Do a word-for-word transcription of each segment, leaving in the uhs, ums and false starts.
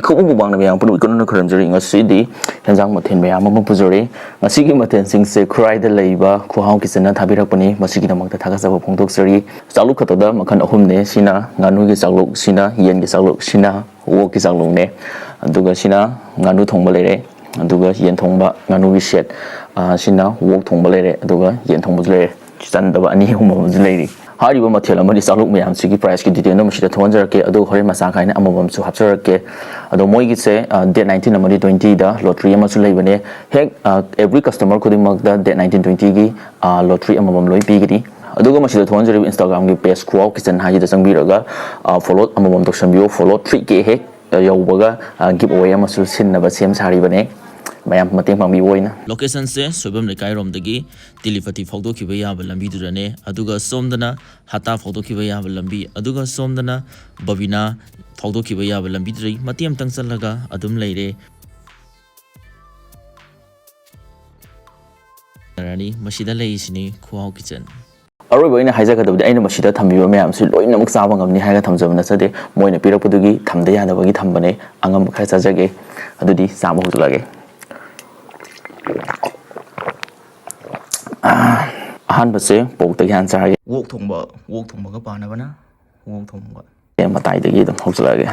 ꯀꯕꯣꯛ ꯃꯨꯛꯕꯥꯡꯅ ꯃꯌꯥꯝ ꯄꯨꯝꯅꯃꯛ ꯏꯀꯣꯟꯅꯅ ꯈꯨꯔꯨꯝꯖꯔꯤ꯫ ꯉꯁꯤꯗꯤ ꯍꯦꯟꯖꯥꯡ ꯃꯊꯦꯜ ꯃꯌꯥꯝ ꯑꯃ ꯄꯨꯖꯔꯤ꯫ ꯉꯁꯤꯒꯤ ꯃꯊꯦꯜꯁꯤꯡꯁꯦ ꯈꯨꯔꯥꯏꯗ ꯂꯩꯕ ꯈꯨꯍꯥꯎ ꯀꯤꯆꯟꯅ ꯊꯥꯕꯤꯔꯛꯄꯅꯤ꯫ ꯃꯁꯤꯒꯤꯗꯃꯛꯇ ꯊꯥꯒꯠꯆꯕ ꯐꯣꯡꯗꯣꯛꯆꯔꯤ꯫ ꯆꯥꯛꯂꯨꯛ ꯈꯛꯇꯗ ꯃꯈꯜ ꯑꯍꯨꯝꯅꯦ꯫ ꯁꯤꯅ ꯉꯥꯅꯨꯒꯤ ꯆꯥꯛꯂꯨꯛ, ꯁꯤꯅ ꯌꯦꯟꯒꯤ ꯆꯥꯛꯂꯨꯛ, ꯁꯤꯅ ꯑꯣꯛꯀꯤ ꯆꯥꯛꯂꯨꯛꯅꯦ꯫ ꯑꯗꯨꯒ ꯁꯤꯅ ꯉꯥꯅꯨ ꯊꯣꯡꯕ ꯂꯩꯔꯦ꯫ ꯑꯗꯨꯒ ꯌꯦꯟ ꯊꯣꯡꯕ, ꯉꯥꯅꯨꯒꯤ ꯁꯦꯠ, ꯑ, ꯁꯤꯅ ꯑꯣꯛ ꯊꯣꯡꯕ ꯂꯩꯔꯦ꯫ ꯑꯗꯨꯒ ꯌꯦꯟ ꯊꯣꯡꯕꯁꯨ ꯂꯩꯔꯦ꯫ ꯆꯟꯗꯕ ꯑꯅꯤ ꯑꯍꯨꯝ ꯑꯃꯁꯨ ꯂꯩꯔꯤ꯫ ꯍꯥꯏꯔꯤꯕ ꯃꯊꯦꯜ ꯑꯃꯗꯤ ꯆꯥꯂꯨꯛ ꯃꯌꯥꯝꯁꯤꯒꯤ priceꯀꯤ detailꯗꯣ ꯃꯁꯤꯗ ꯊꯣꯛꯍꯟꯖꯔꯛꯀꯦ, ꯑꯗꯨꯒ ꯍꯣꯔꯦꯟ ꯃꯆꯥ ꯈꯥꯏꯅ ꯑꯃꯃꯝꯁꯨ ꯍꯥꯞꯆꯔꯛꯀꯦ꯫ ꯑꯗꯣ ꯃꯣꯏꯒꯤꯁꯦ, ꯑ, date nineteen ꯑꯃꯗꯤ twentyꯗ lottery ꯑꯃꯁꯨ ꯂꯩꯕꯅꯦ꯫ ꯍꯦꯛ, ꯑ, every customer ꯈꯨꯗꯤꯡꯃꯛꯇ date nineteen twentyꯒꯤ, ꯑ, lottery ꯑꯃꯃꯝ ꯂꯣꯏ ꯄꯤꯒꯅꯤ꯫ ꯑꯗꯨꯒ ꯃꯁꯤꯗ ꯊꯣꯛꯍꯟꯖꯔꯤꯕ Instagramꯒꯤ page ꯈꯨꯍꯥꯎ ꯀꯤꯆꯟ ꯍꯥꯏꯁꯤꯗ ꯆꯪꯕꯤꯔꯒ, ꯑ, follow ꯑꯃꯃꯝ ꯇꯧꯁꯟꯕꯤꯌꯨ꯫ Follow three K ꯍꯦꯛ ꯌꯧꯕꯒ, ꯑ, giveaway ꯑꯃꯁꯨ ꯁꯤꯟꯅꯕ ꯁꯦꯝ ꯁꯥꯔꯤꯕꯅꯦ꯫ ꯃꯌꯥꯝ ꯃꯇꯦꯡ ꯄꯥꯡꯕꯤꯕ ꯑꯣꯏꯅ꯫ Locationꯁꯦ ꯁꯣꯏꯕꯝ ꯂꯩꯀꯥꯏꯔꯣꯝꯗꯒꯤ ꯇꯤꯂꯤꯄꯇꯤ ꯐꯥꯎꯗꯣꯛꯈꯤꯕ ꯌꯥꯕ ꯂꯝꯕꯤꯗꯨꯗꯅꯦ꯫ ꯑꯗꯨꯒ ꯁꯣꯝꯗꯅ ꯍꯇꯥ ꯐꯥꯎꯗꯣꯛꯈꯤꯕ ꯌꯥꯕ ꯂꯝꯕꯤ, ꯑꯗꯨꯒ ꯁꯣꯝꯗꯅ ꯕꯕꯤꯅꯥ ꯐꯥꯎꯗꯣꯛꯈꯤꯕ ꯌꯥꯕ ꯂꯝꯕꯤꯗꯨꯗꯒꯤ ꯃꯇꯦꯛ ꯑꯃꯇꯪ ꯆꯠꯂꯒ ꯑꯗꯨꯝ ꯂꯩꯔꯦ꯫ ꯃꯁꯤꯗ ꯂꯩꯔꯤꯁꯤꯅꯤ ꯈꯨꯍꯥꯎ ꯀꯤꯆꯟ꯫ ꯑꯔꯣꯏꯕ ꯑꯣꯏꯅ ꯍꯥꯏꯖꯒꯗꯕꯗꯤ, ꯑꯩꯅ ꯃꯁꯤꯗ ꯊꯝꯕꯤꯕ ꯃꯌꯥꯝꯁꯤ ꯂꯣꯏꯅꯃꯛ ꯆꯥꯕ ꯉꯝꯅꯤ ꯍꯥꯏꯔꯒ ꯊꯝꯖꯕ ꯅꯠꯆꯗꯦ꯫ ꯃꯣꯏꯅ ꯄꯤꯔꯛꯄꯗꯨꯒꯤ ꯊꯝꯗ ꯌꯥꯗꯕꯒꯤ ꯊꯝꯕꯅꯦ꯫ ꯑꯉꯝꯕ ꯈꯔ ꯆꯥꯖꯒꯦ꯫ ꯑꯗꯨꯗꯤ ꯆꯥꯕ ꯍꯧꯖꯤꯜꯂꯛꯑꯒꯦ꯫ ꯑꯍꯥꯟꯕꯁꯦ porkꯇꯒꯤ ꯍꯥꯟꯅ ꯆꯥꯔꯒꯦ꯫ ꯑꯣꯛ ꯊꯣꯡꯕ, ꯑꯣꯛ ꯊꯣꯡꯕꯒ ꯄꯥꯅꯕꯅ ꯑꯣꯛ ꯊꯣꯡꯕ꯫ ꯑꯦ, ꯃꯇꯥꯏꯗꯒꯤ ꯑꯗꯨꯝ ꯍꯧꯖꯤꯜꯂꯛꯑꯒꯦ꯫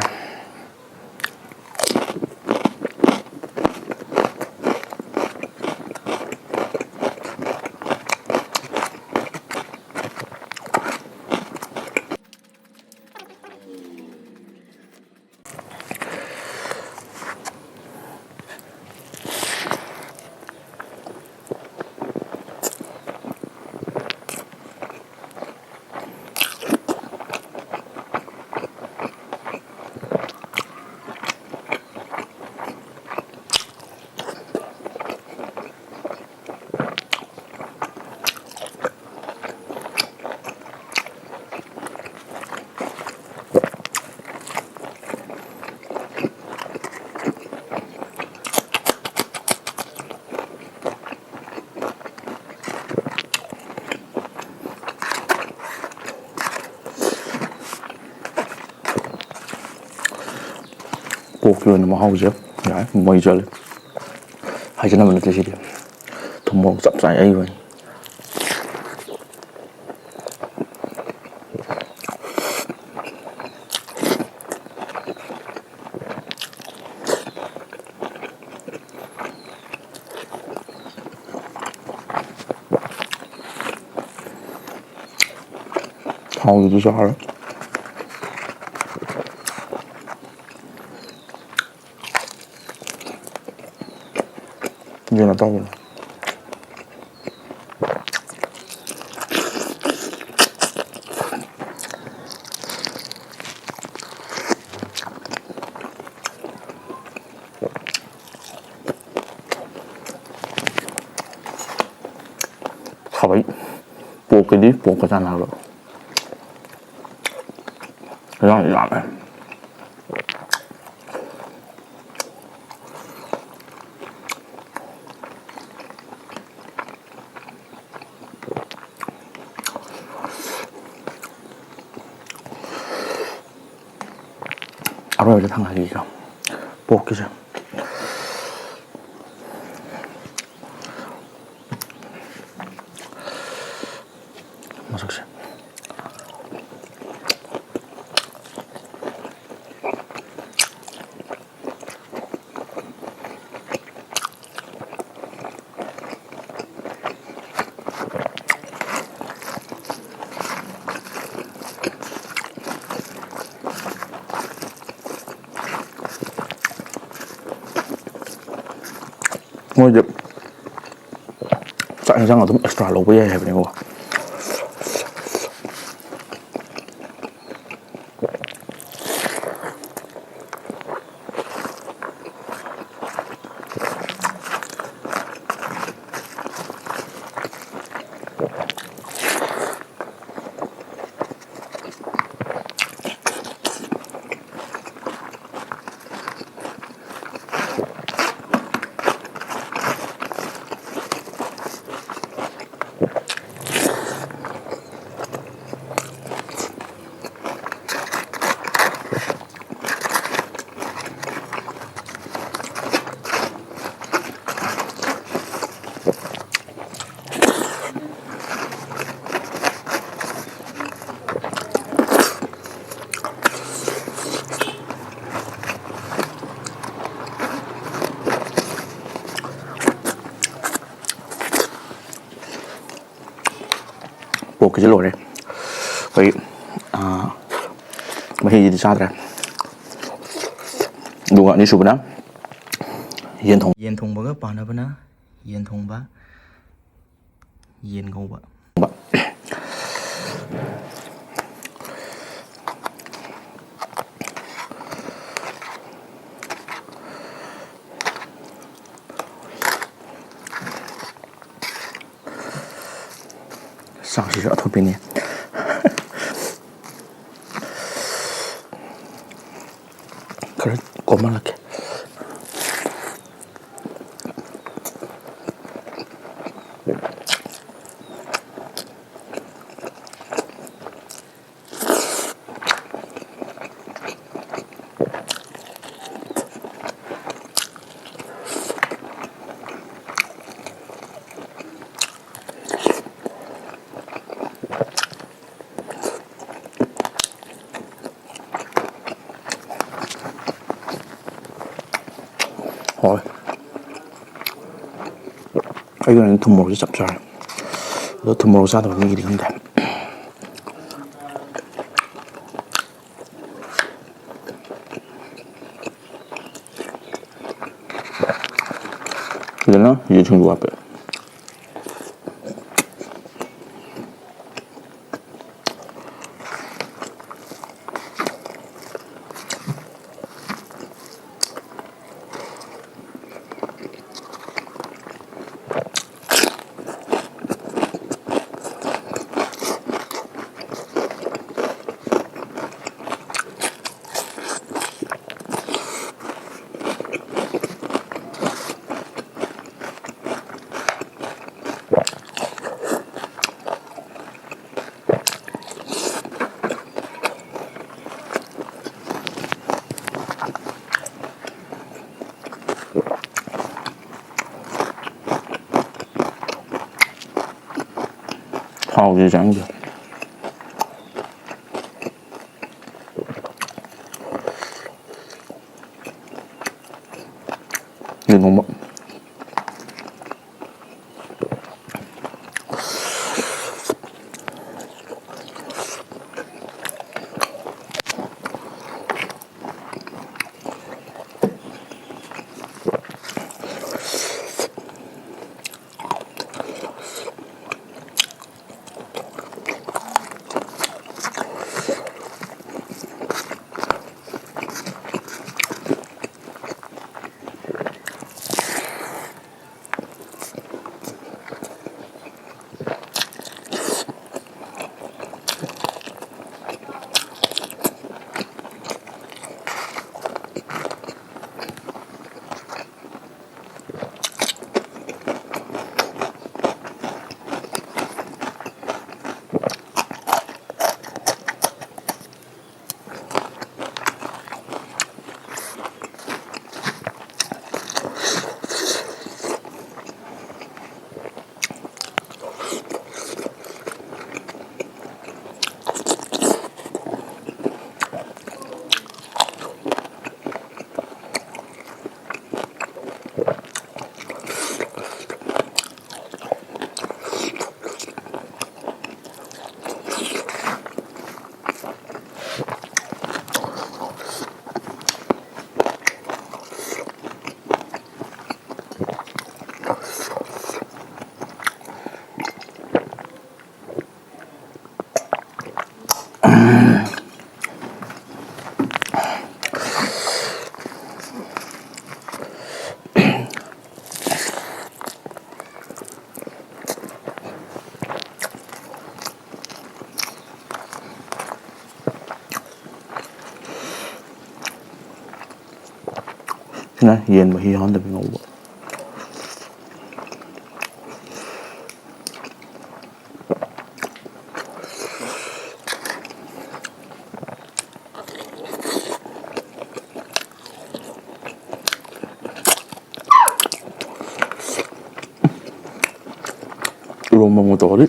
ꯂꯣꯏꯅ ꯃꯍꯥꯎꯁꯦ ꯌꯥꯏ, ꯃꯩ ꯆꯠꯂꯦ꯫ ꯍꯥꯏꯖꯅꯕ ꯅꯠꯇꯦ ꯁꯤꯗꯤ꯫ ꯊꯨꯝ ꯃꯣꯔꯣꯛ ꯆꯞ ꯆꯥꯏ ꯑꯩꯒꯤ ꯑꯣꯏꯅ꯫ ꯊꯥꯎꯗꯨꯁꯨ ꯆꯥꯔꯦ꯫ ꯌꯦꯟ ꯑꯇꯥꯎꯕꯗꯣ꯫ ꯈꯥꯕꯩ꯫ ꯄꯣꯛꯀꯤꯗꯤ ꯄꯣꯛꯀ ꯆꯥꯟꯅꯕ꯫ ꯌꯥꯝ ꯌꯥꯝꯃꯦ꯫ ꯑꯔꯣꯏꯕꯗ ꯊꯥꯡꯒꯠꯈꯤꯒꯦ ꯄꯣꯛꯀꯤꯁꯦ꯫ ꯃꯁꯛꯁꯦ꯫ ꯃꯣꯏꯗꯤ ꯆꯥꯛ ꯌꯦꯟꯁꯥꯡ ꯑꯗꯨꯝ ꯑꯦꯛꯁꯇ꯭ꯔꯥ ꯂꯧꯕ ꯌꯥꯏ ꯍꯥꯏꯕꯅꯤꯀꯣ꯫ ꯄꯣꯛꯀꯤꯁꯦ ꯂꯣꯏꯔꯦ꯫ ꯑꯩꯈꯣꯏ, ꯑꯥ, ꯃꯍꯤꯁꯤꯗꯤ ꯆꯥꯗ꯭ꯔꯦ꯫ ꯑꯗꯨꯒ ꯑꯅꯤꯁꯨꯕꯅ ꯌꯦꯟ ꯊꯣꯡ-, ꯌꯦꯟ ꯊꯣꯡꯕꯒ ꯄꯥꯅꯕꯅ ꯌꯦꯟ ꯊꯣꯡꯕ, ꯌꯦꯟ ꯉꯧꯕ꯫ ꯆꯥꯛꯁꯤꯁꯨ ꯑꯊꯣꯠꯄꯤꯅꯤ꯫ ꯈꯔ ꯀꯣꯝꯍꯜꯂꯛꯀꯦ꯫ ꯍꯣꯏ꯫ ꯑꯩꯒꯤ ꯑꯣꯏꯅ ꯊꯨꯝ ꯃꯣꯔꯣꯛꯁꯦ ꯆꯞ ꯆꯥꯔꯦ꯫ ꯑꯗꯣ ꯊꯨꯝ ꯃꯣꯔꯣꯛ ꯆꯥꯗꯕ ꯃꯤꯒꯤꯗꯤ ꯈꯪꯗꯦ꯫ ꯐꯖꯅ ꯌꯦꯟ ꯁꯤꯡꯖꯨ ꯍꯥꯞꯄꯦ꯫ ꯊꯥꯎꯁꯦ ꯆꯪꯗꯦ꯫ ꯌꯦꯟ ꯊꯣꯡꯕ꯫ ꯅ ꯌꯦꯟ ꯃꯍꯤ ꯌꯥꯎꯍꯟꯗꯕꯤ ꯉꯧꯕ꯫ ꯏꯔꯣꯝꯕ ꯑꯃ ꯇꯧꯔꯗꯤ꯫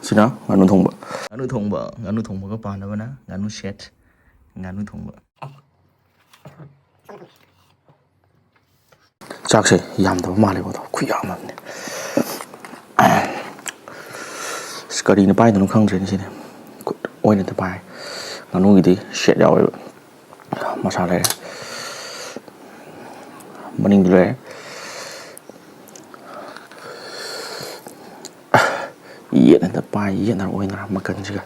ꯁꯤꯅ ꯉꯥꯅꯨ ꯊꯣꯡꯕ꯫ ꯉꯥꯅꯨ ꯊꯣꯡꯕ, ꯉꯥꯅꯨ ꯊꯣꯡꯕꯒ ꯄꯥꯅꯕꯅ ꯉꯥꯅꯨ ꯁꯦꯠ, ꯉꯥꯅꯨ ꯊꯣꯡꯕ꯫ ꯆꯥꯛꯁꯦ ꯌꯥꯝꯗꯕ ꯃꯥꯜꯂꯦꯕ, ꯑꯗꯣ ꯈꯨꯌꯥꯝ ꯑꯃꯅꯦ꯫ ꯑꯁ, ꯀꯔꯤꯅ ꯄꯥꯏꯗꯣꯏꯅꯣ ꯈꯪꯗ꯭ꯔꯦꯅꯦ ꯁꯤꯗꯤ꯫ ꯈꯨꯠ ꯑꯣꯏꯅꯗ ꯄꯥꯏ꯫ ꯉꯥꯅꯨꯒꯤꯗꯤ ꯁꯦꯠ ꯌꯥꯎꯋꯦꯕ꯫ ꯃꯁꯥ ꯂꯩꯔꯦ꯫ ꯃꯅꯤꯡꯗꯤ ꯂꯩꯔꯦ꯫ ꯌꯦꯠꯅꯗ ꯄꯥꯏ, ꯌꯦꯠꯅꯔ ꯑꯣꯏꯅꯔ ꯃꯀꯟꯁꯤꯒ꯫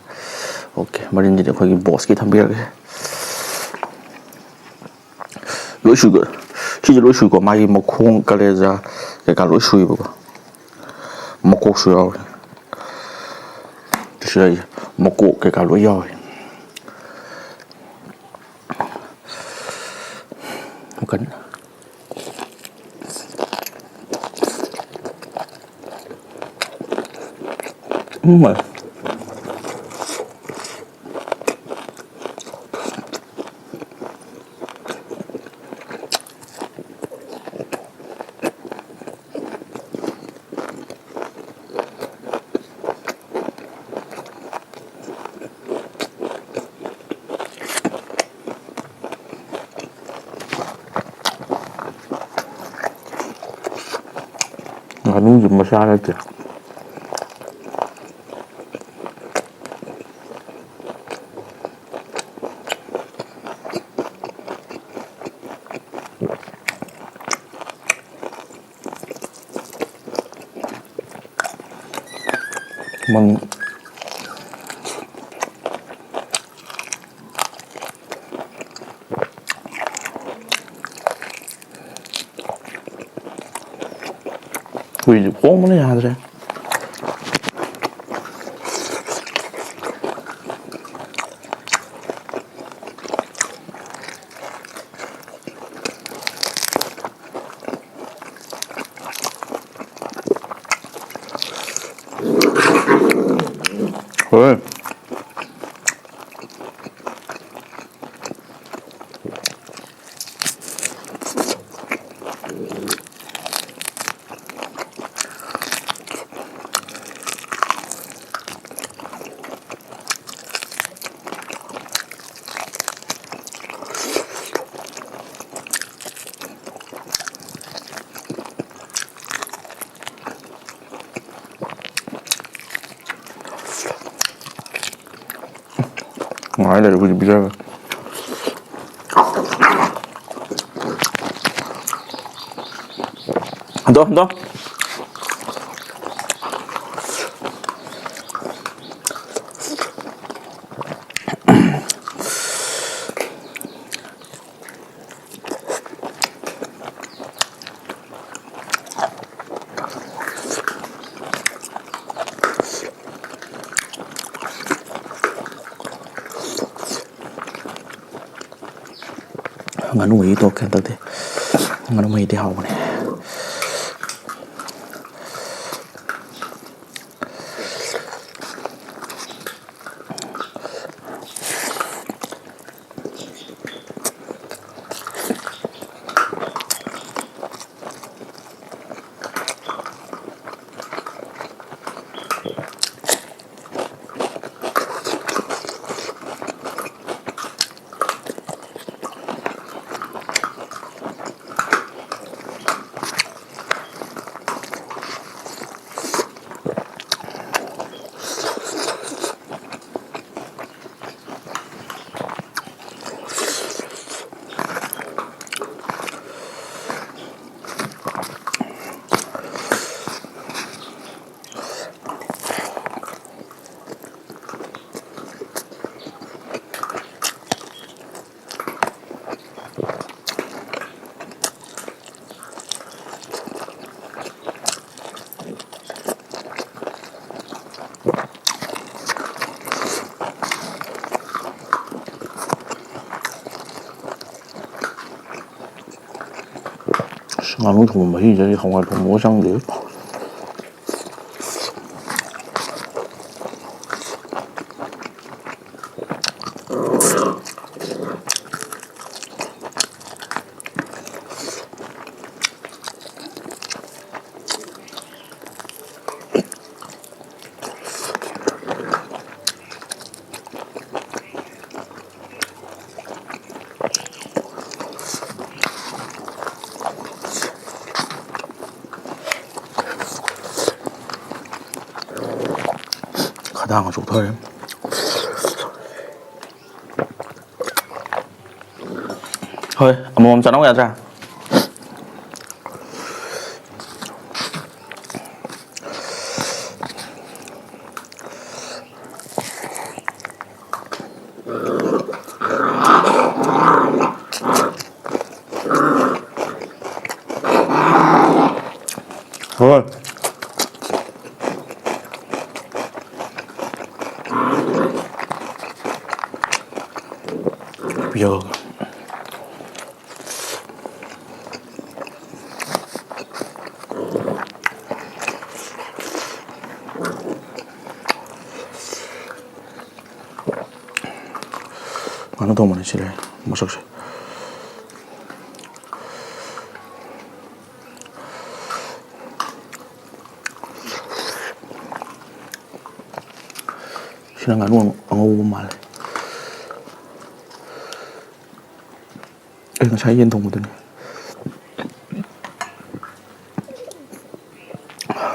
ꯑꯣꯀꯦ, ꯃꯔꯤꯟꯁꯤꯗꯤ ꯑꯩꯈꯣꯏꯒꯤ ꯕꯣꯁꯀꯤ ꯊꯝꯕꯤꯔꯒꯦ꯫ ꯂꯣꯏ ꯁꯨꯏꯀꯣ꯫ ꯁꯤꯁꯦ ꯂꯣꯏ ꯁꯨꯏꯀꯣ꯫ ꯃꯥꯒꯤ ꯃꯈꯣꯡ, ꯀꯂꯦꯖꯥ ꯀꯩꯀꯥ ꯂꯣꯏ ꯁꯨꯏꯕꯀꯣ꯫ ꯃꯀꯣꯛꯁꯨ ꯌꯥꯎꯔꯦ꯫ ꯁꯤꯗ ꯑꯩꯁꯦ ꯃꯀꯣꯛ ꯀꯩꯀꯥ ꯂꯣꯏ ꯌꯥꯎꯔꯦ꯫ ꯎꯝ꯫ ꯉꯥꯅꯨꯁꯨ ꯃꯆꯥ ꯅꯠꯇꯦ꯫ ꯃꯪ꯫ ꯍꯨꯏꯁꯨ ꯈꯣꯡꯕꯅ ꯌꯥꯗ꯭ꯔꯦ꯫ ꯍꯣꯏ꯫ ꯉꯥꯏ ꯂꯩꯔꯦ ꯍꯧꯖꯤꯛ ꯄꯤꯖꯔꯒ꯫ ꯍꯟꯗꯣ, ꯍꯟꯗꯣ꯫ ꯉꯥꯅꯨ ꯃꯍꯤ ꯇꯣꯛꯈ꯭ꯔꯦ ꯍꯟꯗꯛꯇꯤ꯫ ꯉꯥꯅꯨ ꯃꯍꯤꯗꯤ ꯍꯥꯎꯕꯅꯦ꯫ ꯑꯁ, ꯉꯥꯅꯨ ꯊꯣꯡꯕ ꯃꯍꯤꯁꯤꯗꯤ ꯍꯋꯥꯏ ꯊꯣꯡꯕꯒ ꯆꯪꯗꯦ꯫ ꯈꯗꯥꯡꯒ ꯆꯣꯛꯊꯔꯦ꯫ ꯍꯣꯏ, ꯑꯃꯃꯝ ꯆꯥꯅꯧ ꯌꯥꯗ꯭ꯔꯥ? ꯍꯣꯏ꯫ ꯄꯤꯖꯧ꯫ ꯀꯩꯅꯣ ꯇꯧꯕꯅꯦ ꯁꯤ ꯂꯩꯔꯦ ꯃꯁꯛꯁꯦ꯫ ꯁꯤꯅ ꯉꯥꯅꯨ ꯑꯉꯧꯕ ꯃꯥꯜꯂꯦ꯫ ꯑꯩ ꯉꯁꯥꯏ ꯌꯦꯟ ꯊꯣꯡꯕꯗꯨꯅꯤ꯫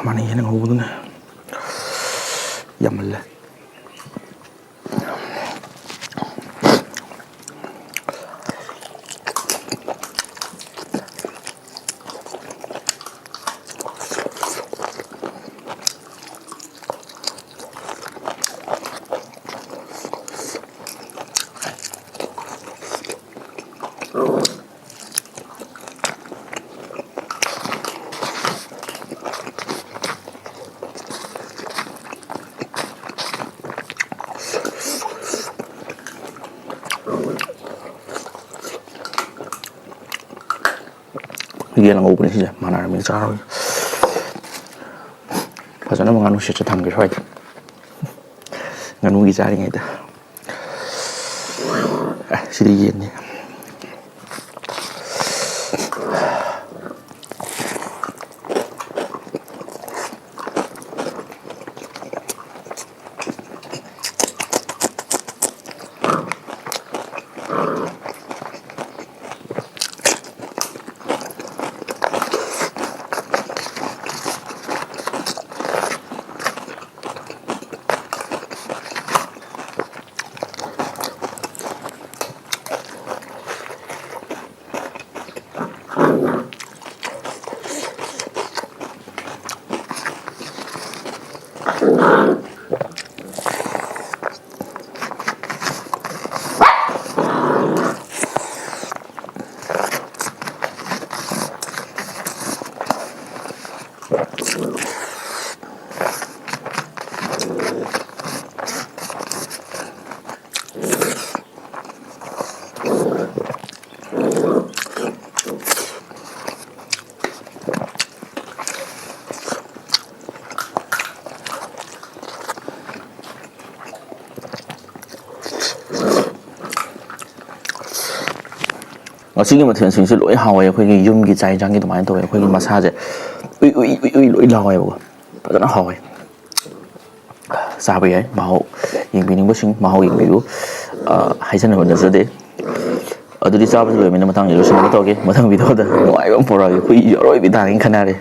ꯃꯥꯅ ꯌꯦꯟ ꯉꯧꯕꯗꯨꯅꯦ꯫ ꯌꯥꯝꯃꯜꯂꯦ꯫ ꯌꯦꯟ ꯑꯉꯧꯕꯅꯤ ꯁꯤꯁꯦ, ꯃꯥꯟꯅꯔꯝꯃꯤ ꯆꯥꯔꯣꯏ꯫ ꯐꯖꯅ ꯉꯥꯅꯨ ꯁꯦꯠꯁꯦ ꯊꯝꯒꯦ ꯁ꯭ꯋꯥꯏꯗ꯫ ꯉꯥꯅꯨꯒꯤ ꯆꯥꯔꯤꯉꯩꯗ꯫ ꯑꯦ, ꯁꯤꯗꯤ ꯌꯦꯟꯅꯤ꯫ ꯃꯁꯤꯒꯤ ꯃꯊꯦꯜꯁꯤꯡꯁꯦ ꯂꯣꯏ ꯍꯥꯎꯋꯦ꯫ ꯑꯩꯈꯣꯏꯒꯤ ꯌꯨꯝꯒꯤ ꯆꯥꯛ ꯌꯦꯟꯁꯥꯡꯒꯤ ꯑꯗꯨꯃꯥꯏꯅ ꯇꯧꯋꯦ꯫ ꯑꯩꯈꯣꯏꯒꯤ ꯃꯁꯥꯁꯦ ꯎꯏ ꯎꯏ ꯎꯏ ꯎꯏ ꯂꯣꯏ ꯂꯥꯎꯋꯦꯕꯀꯣ꯫ ꯐꯖꯅ ꯍꯥꯎꯋꯦ꯫ ꯆꯥꯕ ꯌꯥꯏ, ꯃꯍꯥꯎ ꯌꯦꯡꯕꯤꯅꯤꯡꯕꯁꯤꯡ ꯃꯍꯥꯎ ꯌꯦꯡꯕꯤꯌꯨ꯫ ꯑ, ꯍꯥꯏꯖꯅꯕ ꯅꯠꯆꯗꯦ꯫ ꯑꯗꯨꯗꯤ ꯆꯥꯕꯁꯨ ꯂꯣꯏꯔꯕꯅꯤꯅ ꯃꯊꯪꯒꯤ ꯂꯣꯏꯁꯤꯟꯅꯕ ꯇꯧꯔꯒꯦ꯫ ꯃꯊꯪ ꯚꯤꯗꯤꯑꯣꯗ ꯅꯨꯡꯉꯥꯏꯕ ꯑꯃ ꯄꯨꯔꯛꯑꯒꯦ꯫ ꯍꯨꯏ ꯌꯥꯔꯣꯏꯕꯤ ꯇꯥꯅꯤ ꯈꯟꯅꯔꯦ꯫